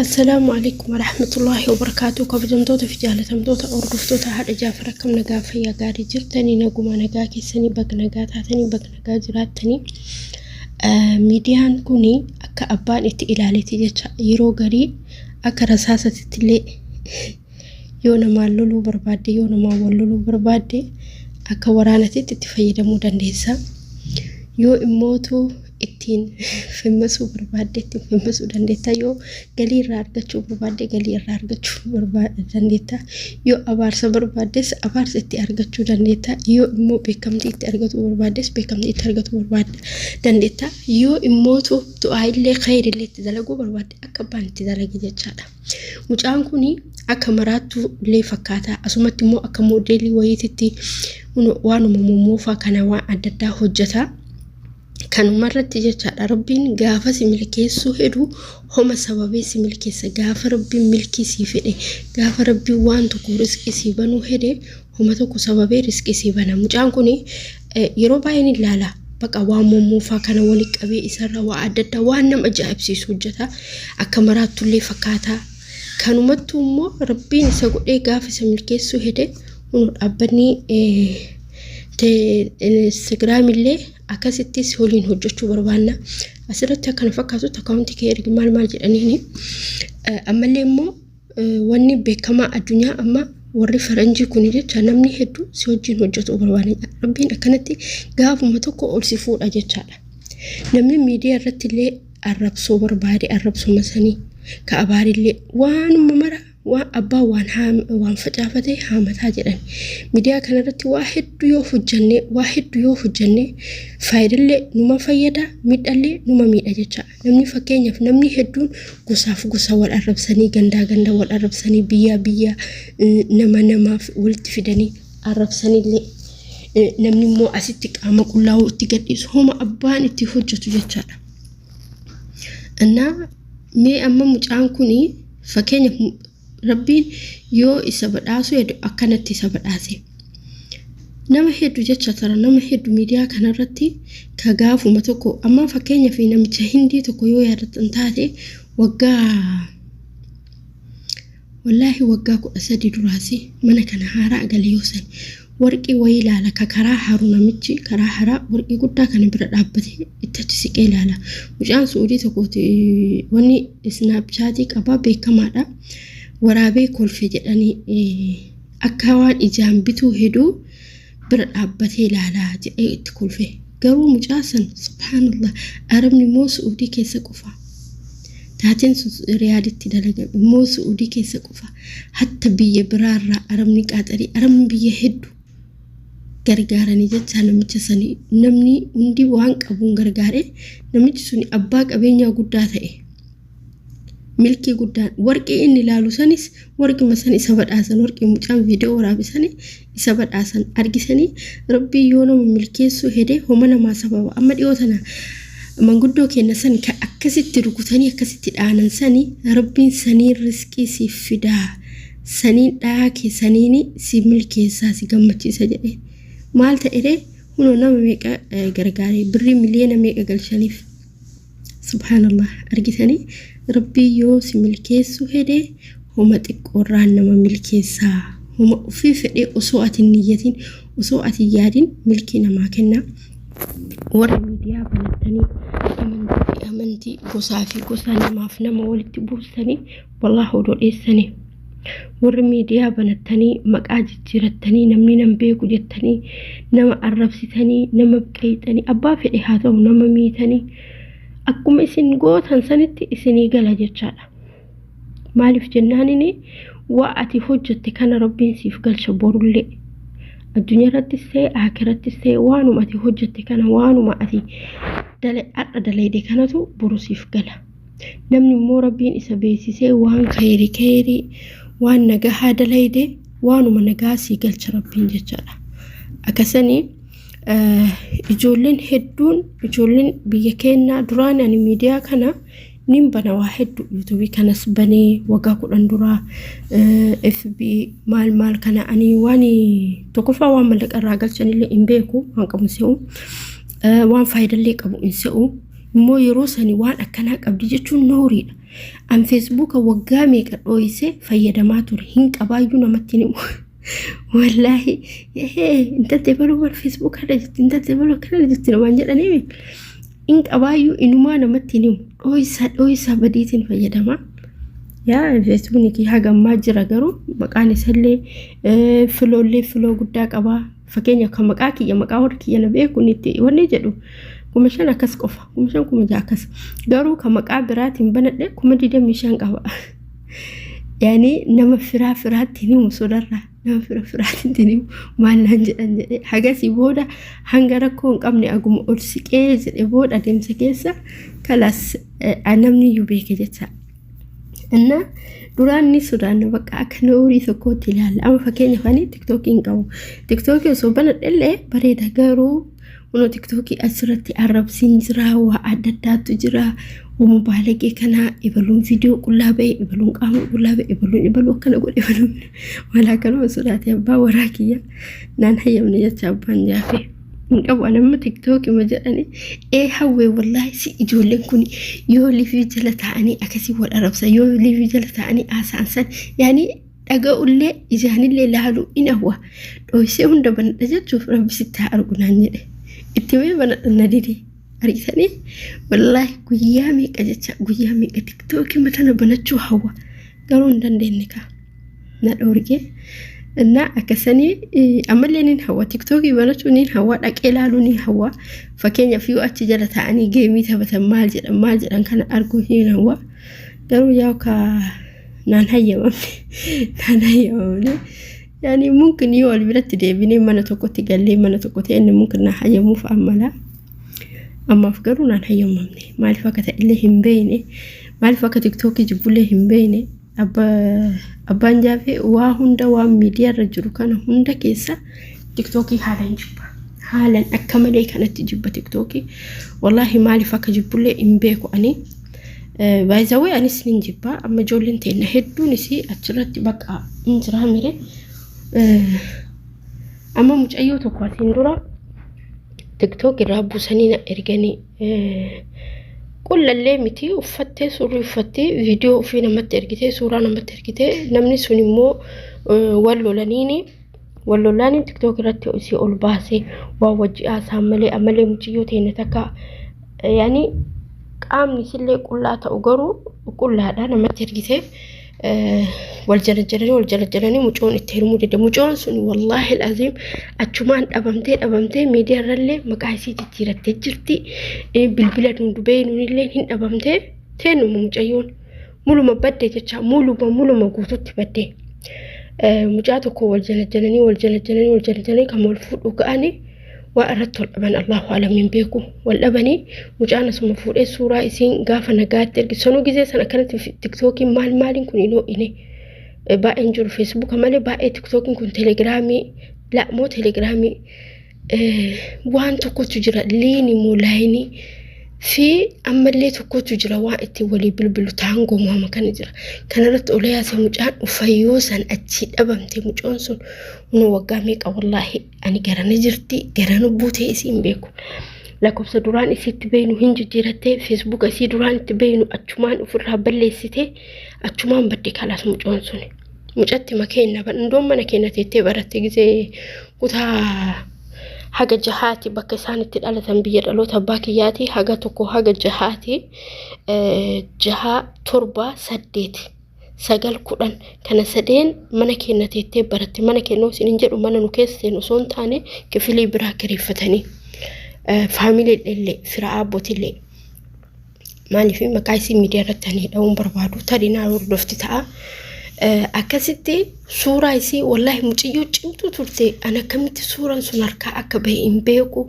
Assalaamu alaikum warahmatullaahi wabarakaatuh. Kabajamtoota fi jaalatamtoota hordoftoota haadha Jaafar, akkam nagaa, fayyaa gaarii jirtanii? Naguma nagaa keessanii, baga nagaa taatanii, baga nagaa jiraattanii. Miidiyaan kun akka abbaan itti ilaaleeti jecha. Yeroo garii akka rasaasatitti illee yoo namaan loluu barbaadde, yoo namaan wal loluu barbaadde, akka waraanatitti itti fayyadamuu dandeessa. Yoo immootu ittiin femmasuu barbaadde, ittiin femmasuu dandeetta. Yoo galii irraa argachuu barbaadde, galii irraa argachuu dandeetta. Yoo abaarsa barbaaddes, abaarsa itti argachuu dandeetta. Yoo immoo beekamtii itti argachuu barbaaddes, beekamtii itti argachuu barbaadde dandeetta. Yoo immootu du'aa illee, khayri illee itti dalaguu barbaadde, akka abbaan itti dalage jechaadha. Mucaan kun akka maraattuu illee fakkaata. Asumatti immoo akka moodeelii wayiititti waanuma mommoofaa kana waan adda addaa hojjeta. Kanumarratti jechaadha, Rabbiin gaafa si milkeessuu hedu homa sababee si milkeessa. Gaafa Rabbiin milkii sii fedhe, gaafa Rabbiin waan tokko riskii sii banuu hede, homa tokko sababee riskii sii bana. Mucaan kun yeroo baay'ee ni ilaala. Baqa waan mommoofaa kana walitti qabee isarra waa adda addaa waan nama ajaa'ibsiisu hojjeta. Akka maraattullee fakkaata. Kanumattuu immoo Rabbiin isa godhee gaafa isa milkeessuu hede, kun dhaabbanni Instagram illee akkasittis waliin hojjechuu barbaanna. Asirratti akkana fakkaatutti akkaawuntii kee ergi, maal maal jedhaniini. Ammallee immoo wanni beekamaa addunyaa amma warri faranjii kun jecha namni hedduu si wajjin hojjetuu barbaada. Rabbiin akkanatti gaafuma tokko ol si fuudha jechaadha. Namni miidiyaa irratti illee arrabsoo barbaade arrabsuma sanii ka abaarillee waanuma mara, waan abbaa waan waan facaafate haamataa jedhan. Miidiyaa kanarratti waa hedduu yoo hojjenne, waa hedduu yoo hojjenne, faayidallee numa fayyada, miidhallee numa miidha jecha. Namni fakkeenyaaf namni hedduun gosaaf gosa wal arrabsanii, gandaa ganda wal arrabsanii, biyyaa biyya, nama namaaf walitti fidanii arrabsanillee, namni immoo asitti qaama qullaa'uu itti gadhiisu, homa abbaan itti hojjetu jechaadha. Innaa mee amma mucaan kuni fakkeenyaaf Rabbiin yoo isa badhaasu hedu akkanatti isa badhaase. Nama hedduu jecha tara, nama hedduu miidiyaa kanarratti ka gaafuma tokko amma fakkeenyaaf namicha Hindii tokko yoo yaadattan taate, waggaa, wallaahi waggaa 13 duraasi, mana kana haaraa gale yoo san warqii wayii ilaala ka karaa haru. Namichi karaa haraa warqii guddaa kana bira dhaabbate itti achi siqee ilaala. Mucaan Su'uudii tokkooti, wanni Snapchatii qabaa, beekamaadha. Waraabee kolfe jedhanii, akka waan ijaan bituu heduu bira dhaabbatee ilaalaa jedhee itti kolfe. Garuu mucaa san, subhaanallah, Arabni immoo Su'uudii keessa qofa. Taateen sun Riyaaditti dalagame immoo Su'uudii keessa qofa. Hatta biyya biraarraa Arabni qaaxarii, Arabni biyya hedduu gargaaranii jecha namicha sanii. Namni hundi waan qabuun gargaare, namichi suni abbaa qabeenyaa guddaa ta'e. Milkii guddaan warqii inni ilaalu sanis warqima san isa badhaasan. Warqii mucaan viidiyoo waraabisanii isa badhaasan argisanii. Rabbii yoo nama milkeessuu hede homa namaa sababa. Amma dhiyoo tana manguddoo keenya san ka akkasitti rukutanii akkasitti dhaanan sani, Rabbiin saniin riskii siif fidaa, saniin dhahaa kee saniini si milkeessaa, si gammachiisa jedhe. Maal ta'e? Kunoo nama meeqa gargaaree birrii miliyoona meeqa galchaniif. Subhaanallah, argitanii, Rabbii yoo si milkeessuu hede homa xiqqoorraan nama milkeessaa. Homa ofii fedhee osoo ati hin niyyatin, osoo ati hin yaadin milkii namaa kenna. Warra miidiyaa banattanii amantii fi amantii, gosaa fi gosa, namaaf nama walitti buustanii, wallaahi odoo dheessanii. Warri miidiyaa banattanii maqaa jijjiirattanii namni nan beeku jettanii nama arrabsitanii, nama qeeyxanii, abbaa fedhe haa ta'u nama miitanii, akkuma isin gootan sanitti isinii gala jechaadha. Maaliif jennaanini, waa ati hojjette kana Rabbiin siif galcha borullee. Addunyaa irrattis ta'e akirattis ta'e, waanuma ati hojjette kana, waanuma ati har'a dalayde kanatu boru siif gala. Namni immoo Rabbiin isa beeksisee waan khayrii khayrii, waan nagahaa dalayde, waanuma nagaa sii galcha Rabbiin jechaadha. Akkasanii ijoolleen hedduun, ijoolleen biyya keenyaa, duraan ani miidiyaa kana nin bana, waa hedduu yuutuubii kanas banee waggaa 10 duraa, FB maal maal kana, ani waan tokkoffaa waan mallaqa irraa galchanillee hin beeku, waan qabu hin se'u, waan faayidallee qabu hin se'u. Immoo yeroo sani waan akkanaa qabdi jechuun nooriidha. An Feesbuuka waggaa meeqa dhooyisee fayyadamaa ture hin qabaayyuu namatti hin himu. Wallaahi intalti ebaluu bar Feesbuuka irra jirti, intalti ebaluu akkana irra jirti namaan jedhanii hin qabaayyuu inumaa namatti hin himu. Dhooyisa dhooyisa badiitiin fayyadama. Yaa Feesbuukni kiyya hagammaa jira, garuu maqaan isallee filoollee filoo guddaa qaba. Fakkeenya kan maqaa kiyya, maqaa warra kiyya na beeku itti wanni jedhu 5,000 akkas qofa, 5,000, 6,000 akkas, garuu kan maqaa biraatiin banadhe 25,000 qaba. Yaani nama firaa firaatti hin himu, sodarraa nama fira firaatti hin himu, maal naan jedhan jedhee. Hagasii booda hanga rakkoo hin qabne aguma ol siqee jedhe booda adeemsa keessa kalaas namni iyyuu beeke jecha. Innaa duraan ni sodaanna, bakka akka noorii tokkootti ilaalla. Amma fakkeenyaaf ani Tiktookii hin qabu. Tiktookii osoo banadhellee bareeda, garuu kunoo Tiktookii asirratti arrabsiin jira, waa adda addaatu jira. Uuma baalagee kanaa, ebaluun viidiyoo qullaa ba'e, ebaluun qaama qullaa ba'e, ebaluun ebaluu akkana godhe, ebaluun walaa kanuma sodaate abbaa waraa kiyya naan hayyamne jecha abbaan jaafe. Hin qabu ani amma Tiktookii ma jedhani ee hawwee. Wallaahi si ijoolleen kun yoo live jala taa'anii akkasii wal arrabsa, yoo live jala taa'anii haasa'an san yaani dhaga'ullee ijaanillee laaluu in hawwa. Dhooysee hunda banadha jechuuf Rabbi sitti haa argu naan jedhe. Itti mee banadha na dide. Argitanii, wallaahi guyyaa meeqa jecha, guyyaa meeqa Tiktookii matana banachuu hawwa, garuu hin dandeenye kaa na dhoorge. Innaa akkasanii ammallee nin hawwa, Tiktookii banachuu nin hawwa, dhaqee ilaaluu nin hawwa. Fakkeenyaaf yoo achi jala taa'anii game taphatan, maal jedhan maal jedhan kana arguu hin hawwa, garuu yaa ka naan hayyamamne, naan hayyamamne. Yaani mumkin yoo wal biratti deebinee mana tokkotti gallee mana tokko ta'e inni mumkin na hayyamuuf ammala. Ammaaf garuu naan hayyamamne. Maaliif akka ta'e illee hin beekne, maaliif akka Tiktookii jibbullee hin beekne. Abbaan jaafee waa hunda, waan miidiyaa irra jiru kana hunda keessa Tiktookii haalaan jibba. Haalaan akka malee kanatti jibba Tiktookii. Wallaahi maaliif akka jibbullee hin beeku ani. Baay'izawee anis nin jibba. Amma ijoolleen teenna hedduunis achirratti bakka hin jiraa mire. Amma mucayyoo tokko asiin dura Tiktook irraa buusanii na erganii, qullallee miti, uffattee, suurri uffattee viidiyoo ofii namatti ergitee, suuraa namatti ergitee, namni sun immoo wal lolaniini wal lolaaniin Tiktook irratti isii ol baasee waan wajji haasa'an malee. Ammallee mucayyoo teenne takka yaani qaamni isillee qullaa ta'u garuu qullaadha namatti ergitee, wal jala jalanii wal jala jalanii mucoon itti hirmuu dide. Mucoon sun wallaahi aziim achumaan dhabamtee dhabamtee, miidiyaa irrallee maqaa isii jijjiirattee jirti. Bilbila dundubee nunillee hin dhabamtee teenuma, mucayyoon muluma badde jecha, muluma muluma guututti badde. Mucaa tokko wal jala jalanii wal jala jalanii wal jala jalanii kan wal fuudhu ga'anii waa irratti wal dhaban, Allahu alam, hin beeku. Wal dhabanii mucaan asuma fuudhee suuraa isiin gaafa nagaatti ergi sanuu gizee san akkanatti Tiktookiin maal maaliin kun hin ho'ine baay'een jiru Feesbuuka malee baay'ee Tiktookiin kun, Telegiraamii la'moo Telegiraamii waan tokkotu jira, liini moo laayinii fi ammallee tokkotu jira, waan ittiin walii bilbilu taangoo mo'ama kana jira. Kanarratti ola yaase mucaan ufayyoo san achii dhabamte. Mucoon sun hunoo waggaa meeqa wallaahi ani garana jirti, garana buutee isii hin beeku. Lakkoofsa duraan isiitti beeynu hin jijjiirattee, Feesbuuka isii duraan itti beeynu achumaan ofirraa balleessitee, achumaan badde kalaas mucoon sun. Mucatti makeenna indoon mana keenya teettee baratte gisee kutaa haga jahaati, bakka isaan itti dhalatan biyya dhaloota abbaa kiyyaati, haga tokko haga jahaati, jaha, torba, saddeet, sagal, 10 kana sadeen mana keenya teettee baratte. Mana keenya isin hin jedhu, mana nu keessa seenu osoo hin taane kifilii biraa kireeffatanii faamilii illee fira abbootillee. Maaliif maqaa isii miidiyaa irratti ani dha'uun barbaadu, tarii naa hordofti ta'a. Akkasitti suuraa isii, wallaahi mucayyoo cimtuu turte. Ani akkamitti suuraan sun harkaa akka ba'e hin beeku.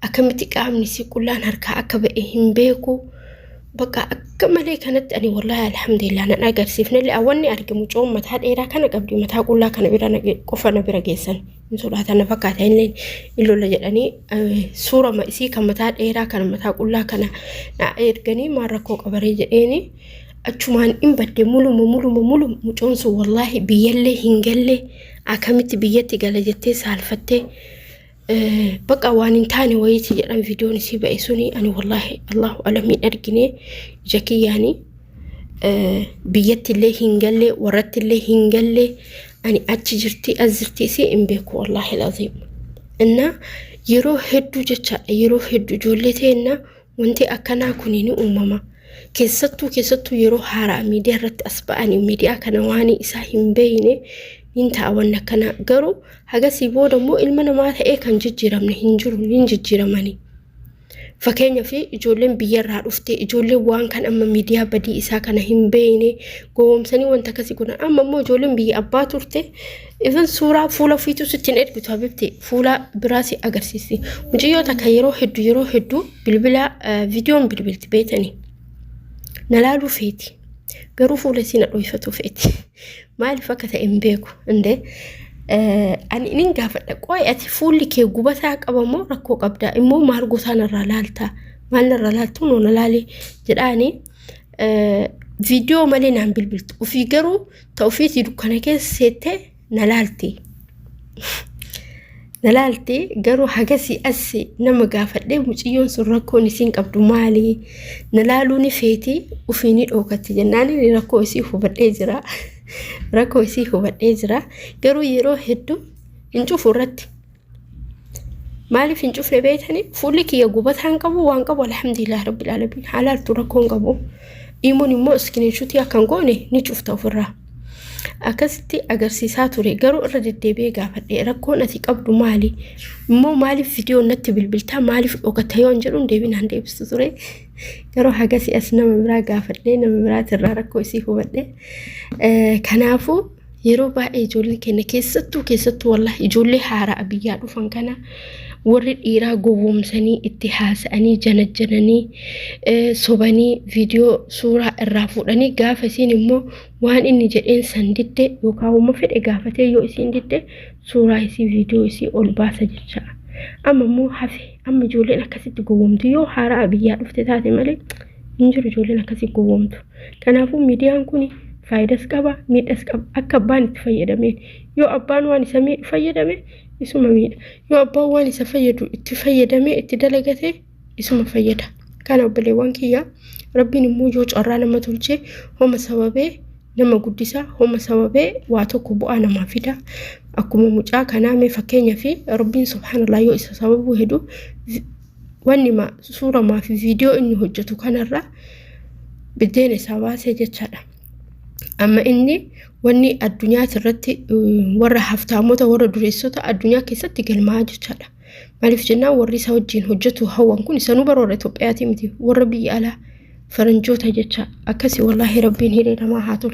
Akkamitti qaamni isii qullaan harkaa akka ba'e hin beeku. Bakka akka malee kanatti ani wallaahi alhamdulillah nan agarsiifnellee wanni arge mucoon mataa dheeraa kana qabdi, mataa qullaa kana bira qofa na bira geessan. Hin sodaatan na fakkaata, illee hin lola jedhanii suura isii kan mataa dheeraa kana mataa qullaa kana na erganii, maal rakkoo qabaree jedheeni achumaan hin badde muluma muluma muluma. Mucoon sun wallaahi biyyallee hin galle, akkamitti biyyatti gala jettee saalfattee bakka waan hin taane wayiiti jedhan. Viidiyoon isii ba'e suni ani wallaahi allahu alam hin argine ija kiyyaanii. Biyyatti illee hin galle, warratti illee hin galle, ani achi jirti as jirti isii hin beeku, wallaahi laziim. Innaa yeroo hedduu jechaadha, yeroo hedduu ijoollee teenna wanti akkanaa kun ni uumama. Keessattuu keessattuu yeroo haaraa miidiyaa irratti as ba'anii miidiyaa kana waan isaa hin beekne hin ta'a wanni akkanaa. Garuu hagasii booda immoo ilma namaa ta'ee kan jijjiiramne hin jiru, hin jijjiiramanii. Fakkeenyaaf, ijoolleen biyyarraa dhufte, ijoolleen waan kan amma miidiyaa badii isaa kana hin beekne gowwoomsanii wanta akkasii godhan. Amma immoo ijoolleen biyya abbaa turte even suuraa fuula ofiitu sitti hin ergitu, habibti, fuula biraa si agarsiisti. Mucayyoo takka yeroo hedduu yeroo hedduu bilbila viidiyoon bilbilti beetanii. Na laaluu feeti. Garuu fuula isii na dhoofatu feeti. Maaliif akka ta'e hin beeku. Indee ani nin gaafadha, qoy, ati fuulli kee gubataa qaba moo rakkoo qabdaa immoo, maal gosaa narraa laaltaa, maal narraa laaltuu, noo na laali jedhaani. Viidiyoo malee naan bilbiltu, ofii garuu ta ofiitii dukkana keessa seettee na laalti. Na laalti. Garuu hagasii as nama gaafadhee, mucayyoon sun rakkoon isiin qabdu maali, na laaluu ni feeti, ofii ni dhookatti jennaan rakkoo isii hubadhee jira. Rakkoo isii hubadhee jira. Garuu yeroo hedduu hin cufu irratti. Maaliif hin cufne beektanii? Fuulli kiyya gubataa hin qabu, waan qabu, alhamdulillah rabbil alamin, haalaaltu rakkoo hin qabu. Imoon immoo screenshot akka hin goone ni cufta ofirraa. Akkasitti agarsiisaa ture. Garuu irra deddeebi'ee gaafadhe, rakkoon ati qabdu maali? Immoo maaliif viidiyoo natti bilbiltaa, maaliif dhokatta yoon jedhuun deebinaan deebistu ture. Garuu hagasii as nama biraa gaafadhee, nama biraatirraa rakkoo isii hubadhe. Kanaafuu yeroo baay'ee ijoollee keenya, keessattuu keessattuu wallahi ijoollee haaraa biyyaa dhufan kana, warri dhiiraa gowwoomsanii, itti haasa'anii, janajjananii, sobanii, viidiyoo suuraa irraa fuudhanii, gaafa isiin immoo waan inni jedheen san didde yookaan uuma fedhe gaafatee yoo isiin didde, suuraa isii, viidiyoo isii ol baasa jecha. Amma immoo hafe, amma ijoolleen akkasitti gowwoomtu yoo haaraa biyyaa dhufte taate malee hin jiru ijoolleen akkasii gowwoomtu. Kanaafuu miidiyaan kun faayidaas qaba, miidhaas qaba, akka abbaan itti fayyadameen. Yoo abbaan waan isa miidhu fayyadame, isuma miidha. Yoo abbaan waan isa fayyadu itti fayyadamee itti dalagate, isuma fayyada. Kana obboleewwan kiyya, rabbiin immoo yoo carraa nama tolchee, homa sababee nama guddisa, homa sababee waa tokko bu'aa namaa fida. Akkuma mucaa kanaa mee fakkeenyaa fi rabbiin subhaanallah yoo isa sababuu hedu, wanni suuramaa fi viidiyoo inni hojjetu kanarra biddeena isaa baasee jechaadha. Amma inni wanni addunyaa irratti warra haftaamota, warra dureessota addunyaa keessatti galmaa'aa jechaadha. Maaliif jennaan, warri isa wajjin hojjetu hawwan kun isanuu bara warra Itoophiyaatii miti, warra biyya alaa faranjoota jecha. Akkasii wallaahi rabbiin hiree namaa haa tolchu.